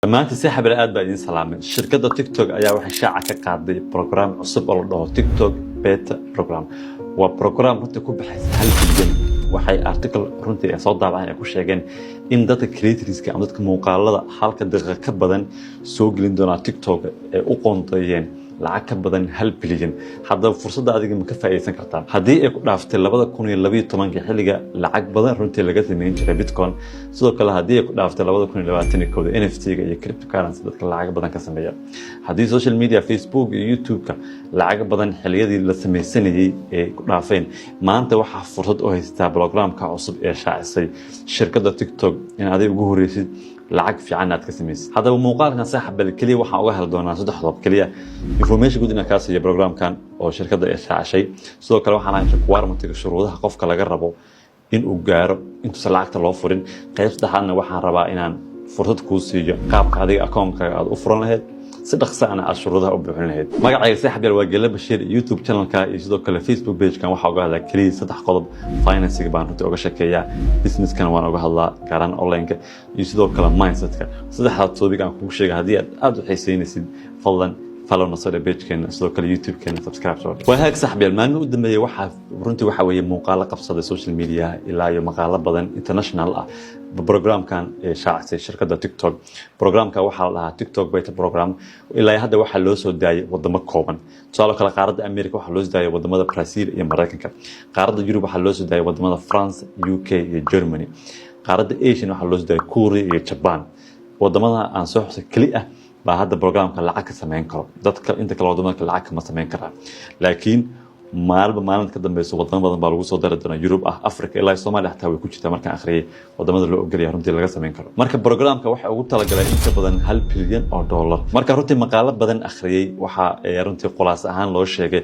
Dhammaantiin saaxiib, aad baa idiin salaamay. Shirkadda TikTok ayaa waxay shaaca ka qaaday program cusub oo la dhaho TikTok Beta Program. Waa program runtii ku baxaysa 1 bilyan. Waxay article runtii ay soo daabaceen ay ku sheegeen in dadka creatorska ama dadka muuqaalada halka daqiiqa ka badan soo gelin doonaa TikTok ay u qoondeeyeen lacag ka badan 1 bilyan. Haddaba fursadda adiga ma ka faa'iidaysan kartaa? Haddii ay ku dhaaftay 2012-kii, xilliga lacag badan runtii laga sameyn jiray Bitcoin, sidoo kale haddii ay ku dhaaftay 2021-da NFT-ga iyo cryptocurrency dadka lacag badan ka sameeya, haddii social media, Facebook iyo YouTube-ka lacag badan xilliyadii la sameysanayay ay ku dhaafeen, maanta waxaa fursad u haystaa programka cusub ee shaacisay shirkadda TikTok in adig ugu horeysid, lacag fiican aad ka samaysid. Haddaba muuqaalkan, saaxiib, keliya waxaan uga heli doonaa saddex qodob. Keliya information guud inaan kaa siiyo programkan oo shirkadda ay shaacishay. Sidoo kale waxaan ahay requirementiga, shuruudaha qofka laga rabo in uu gaaro intuusan lacagta loo furin. Qayb saddexaadna waxaan rabaa inaan fursad kuu siiyo qaabka adiga akoonkaaga aad u furan lahayd, si dhaqsaana aad shuruudaha u buuxin lahayd. Magacayga, saaxiib yaal, waa Gele Bashiir. YouTube channelka iyo sidoo kale Facebook pagekan waxaa uga hadlaa keliya saddex qodob. Financing baan runtii uga sheekeeyaa, businesskana waan uga hadlaa, gaaraan online-ka iyo sidoo kale mindsetka. Saddexdaa topic aan kugu sheegay haddii aad aada u xiiseynaysid, fadlan follow nasore pagekeena, sidoo kale YouTube-keena subscribe soo. Waa haag, saaxiib yaal. Maalmihi u dambeeyay waxaa runtii waxa weeye muuqaalo qabsaday social media ilaa iyo maqaalo badan international ah programkan ee shaacisay shirkadda TikTok. Programka waxaa la dhahaa TikTok Beta Program. Ilaa hadda waxaa loo soo daayay wadamo kooban. Tusaale kale, qaaradda America waxaa loo soo daayay wadamada Brazil iyo Maraykanka. Qaaradda Yurub waxaa loo soo daayay wadamada France, UK iyo Germany. Qaaradda Asian waxaa loo soo daayay Korea iyo Japan. Wadamada aan soo xusay keli ah baa hadda programka lacag ka sameyn karo. Dadka inta kale, wadamada kale, lacag kama sameyn karaan, laakiin maalinba maalinta ka dambeyso wadamo badan baa lagu soo dari doonaa, Yurub ah, Africa ilaa Soomaaliya xataa way ku jirtaa markaan akhriyay wadamada loo ogolaya runtii laga samayn karo. Marka programka waxa ugu talagalay in ka badan $1 bilyan. Marka runtii maqaalo badan akhriyay, waxaa runtii khulaas ahaan loo sheegay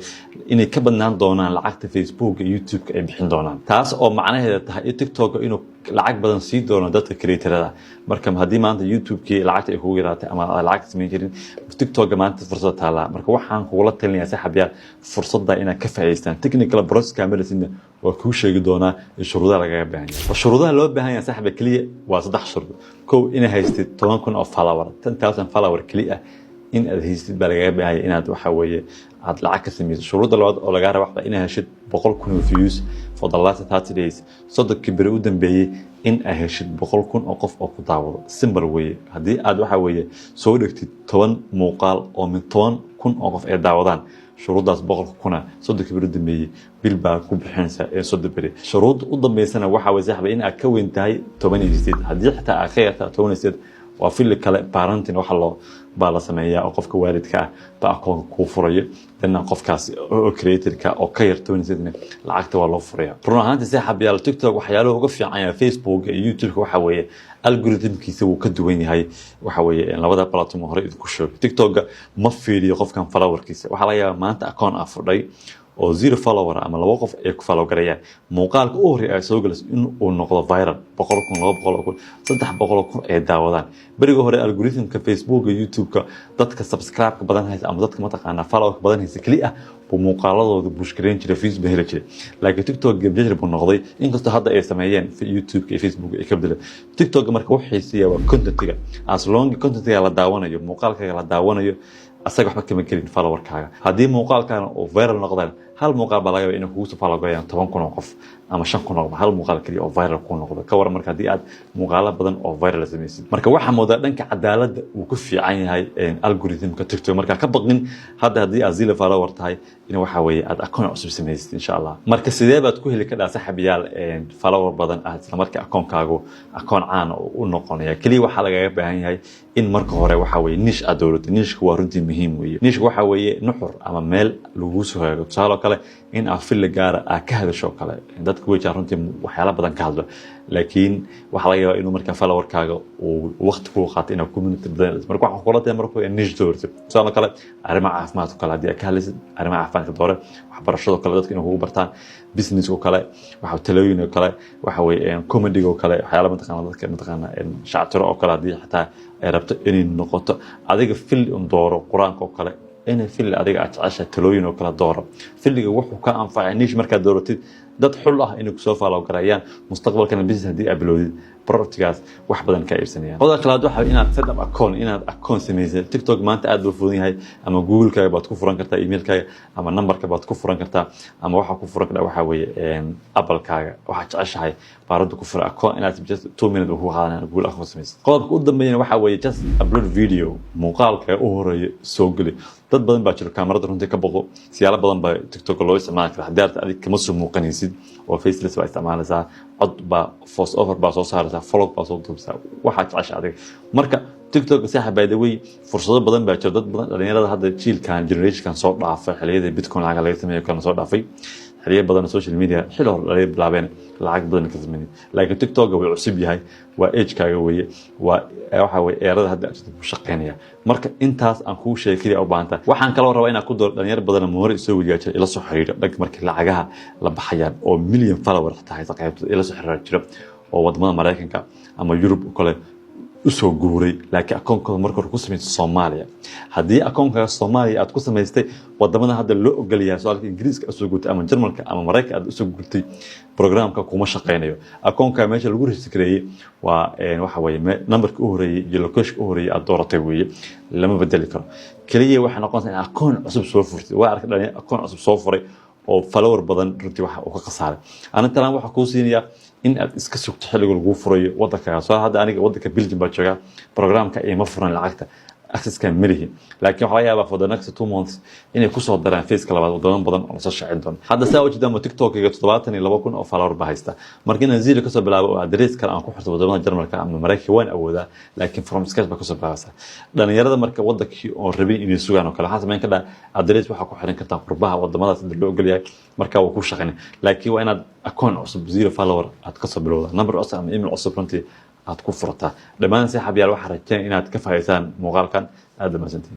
inay ka badnaan doonaan lacagta Facebook iyo YouTube ay bixin doonaan, taas oo macnaheeda tahay in TikTok inuu lacag badan sii doono dadka creatorada. Marka haddii maanta YouTube-kii lacagta ay kugu yaraatay ama aad lacag samayn jirin, TikTok maanta fursada taalaa. Marka waxaan kugula talinayaa, saaxiibayaal, fursadda inaad ka faa'iidaystaan. Technical process kamarasidna waa kuu sheegi doonaa in shuruudaha lagaga baahan yahay. Shuruudaha loo baahan yahay, saaxiba, keliya waa saddex shuruud. Kow, inaad haystid 10,000 oo follower, 10,000 follower keliya in aad haystid baa lagaga baahan yahay inaad waxa weeye aad lacag ka samaysid. Shuruudda labaad oo lagaa raba waxaa inaad heshid 100,000 oo views for the last 30 days, 30-kii beri u dambeeyey in aad heshid 100,000 oo qof oo ku daawado. Simple weeye. Haddii aad waxa weeye soo dhigtid 10 muuqaal oo min 10,000 oo qof ay daawadaan, shuruuddaas 100,000-a 30-kii beri u dambeeyey bil baa ku bixinaysa ee 30 beri. Shuruudda u dambeysana waxaa weye, saxba, in aad ka weyn tahay 18. Haddii xitaa aad ka yartaa 18, waa fili kale, parenting waxa loo baa la sameeyaa oo qofka waalidka ah baa akoonka kuu furayo dana qofkaas oo creatorka oo ka yar 18-na lacagta waa loo furaya. Run ahaantii, saaxiibayaal, TikTok waxyaaluhu uga fiican yahay Facebook iyo YouTube waxa weeye algorithmkiisa wuu ka duwan yahay. Waxa weeye labada platform hore idinku sheegay, TikTok ma fiiriyo qofkan followerkiisa. Waxaa laga yaabaa maanta akoon aa fudhay oo zero follower ama laba qof ay ku follow gareeyaan, muuqaalka u horreeya ay soo galayso in uu noqdo viral, 100,000, 200,000, 300,000 ay daawadaan. Beriga hore algorithmka Facebook iyo YouTube-ka dadka subscribe-ka badan haysta ama dadka mataqaanaa follow-ka badan haysta keli ah buu muuqaaladooda push gareyn jiray, views ba heli jiray, laakiin TikTok game changer buu noqday, inkastoo hadda ay sameeyeen YouTube iyo Facebook ay ka bedeleen. TikTok marka wuxuu xiiseeyaa waa contentiga. As long contentiga la daawanayo, muuqaalkaaga la daawanayo, asaga waxba kama gelin followerkaaga. Haddii muuqaalkan uu viral noqdaan, hal muuqaal baa laga yaabaa inay kugu soo follow gareeyaan 10,000 oo qof ama 5,000 oo qof, hal muuqaal keliya oo viral ku noqdo. Ka waran marka haddii aad muuqaalo badan oo viral samaysid? Marka waxaa moodaa dhanka cadaaladda uu ku fiican yahay algorithmka TikTok. Marka ka baqin hadda haddii aad zero follower tahay in waxa weeye aad akoon cusub samaysid, insha Allah. Marka sidee baad ku heli kadhaa, saaxiibayaal, follower badan aad isla markii akoonkaagu akoon caan u noqonaya? Keliya waxaa lagaga baahan yahay in marka hore waxa weeye niche aad dowlato. Nicheka waa runtii muhiim weeye. Nicheka waxa weeye nuxur ama meel lagu soo hagaago. Tusaale kale, in aad field gaara aad ka hadasho kale. Dadka way jiraan runtii waxyaala badan ka hadlo, laakiin waxaa laga yaabaa inuu markaa followerkaaga uu waqti kuu qaato inaad community badan. Marka waxaa kula tahay markuu niche dooratid, tusaale kale arrimaha caafimaadka kale, haddii aad ka hadlaysid arrimaha caafimaadka doore, waxbarashado kale dadka inay kugu bartaan, business oo kale, waxa talooyin oo kale, waxa weeye comedy oo kale, waxyaala mataqaana dadka mataqaana shactiro oo kale, haddii xitaa ay rabto inay noqoto adiga field un dooro, Qur-aanka oo kale, inay field adiga aad jeceshahay, talooyin oo kale dooro. Fieldiga wuxuu ka anfacay niche markaad dooratid dad xul ah inay kusoo follow gareeyaan, mustaqbalkana business haddii aad bilowdid. Productgaas wax badan ka iibsanayaan. Qodobka labaad waxa inaad set up account, inaad account samaysay. TikTok maanta aad buu fudan yahay. Ama Google-kaaga baad ku furan kartaa, emailkaaga ama numberka baad ku furan kartaa, ama waxaa ku furan kartaa waxaa weeye Apple-kaaga. Waxaad jeceshahay baaradda ku fura account, inaad just 2 minute uu ku qaadanaya Google account samaysid. Qodobka u dambeeyana waxaa weeye just upload video, muuqaalka u horeeya soo geli. Dad badan baa jiro kaamarada runtii ka boqo. Siyaalo badan baa TikTok loo isticmaali karaa. Haddii aad adig kama soo muuqanaysid oo faceless baa isticmaalaysaa, cod baa voice over baa soo saaraysaa, vlog baa soo duubsaa, waxaa jecesha adiga. Marka TikTok saaxa, by the way, fursado badan baa jira. Dad badan, dhalinyarada hadda jiilkan, generationkan soo dhaafay xilliyada Bitcoin lacag laga sameeyo kalena soo dhaafay, xiliyo badan social media xilli hore dhalay bilaabeen, lacag badan ka sameeyay. Laakiin TikTok way cusub yahay, waa age-kaaga weeye, waa waxa weeye eerada hadda aad ku shaqeynaya. Marka intaas aan kuu sheegay kaliya u baahan tahay. Waxaan kaloo rabaa inaan ku daro, dhalinyar badan moore soo weydiyaa jira, ila soo xiriira dhag markii lacagaha la baxayaan oo million follower xitaa haysta qaybta, ila soo xiriira jira oo wadamada Maraykanka ama Yurub kale usoo guuray, laakiin akoonkooda marka hore ku samaystay Soomaaliya. Haddii akoonkaaga Soomaaliya aad ku samaystay, wadamada hadda loo ogol yahay, so-aalka Ingiriiska aad usoo guurtay ama Jarmalka ama Maraykanka aad usoo guurtay, programka kuma shaqeynayo. Akoonka meesha lagu register-gareeyey waa waxa weeye numberka u horeeyey iyo locationka u horeeyey aad dooratay weeye, lama bedeli karo. Keliya waxay noqonaysaa in akoon cusub soo furtay. Waa arkay dhalinyaro akoon cusub soo furay oo follower badan runtii waxa uu ka khasaaray. Arintan waxaa kuu siinayaa in aad iska sugto xilliga lagu furayo wadankaaga. Soo hadda aniga wadanka Belgium baa joogaa, programka ima furan, lacagta accesska malihi, laakiin waxaa laga yaabaa for the next 2 months inay kusoo daraan phaseka labaad wadamo badan oo lasoo shaacin doono. Hadda saa ujeedaan TikTokiga 72,000 oo follower baa haysta. Marka inaan zero kasoo bilaabo oo address kale aan ku xirto wadamada Jarmalka ama Maraykanka waan awoodaa, laakiin from scratch baa kasoo bilaabaysaa. Dhalinyarada marka wadankii oo rabin inay sugaan oo kale, waxaa samayn kartaa address waxaa ku xiran kartaa qurbaha, wadamadaas hadda loo ogol yahay. Marka waa ku shaqaynay, laakiin waa inaad account cusub, zero follower aad kasoo bilowda, number cusub ama email cusub runtii aad ku furataa. Dhammaan saaxiibayaal, waxaan rajeynaya inaad ka faa'iidaysaan muuqaalkan. Aad dhammaansantiin.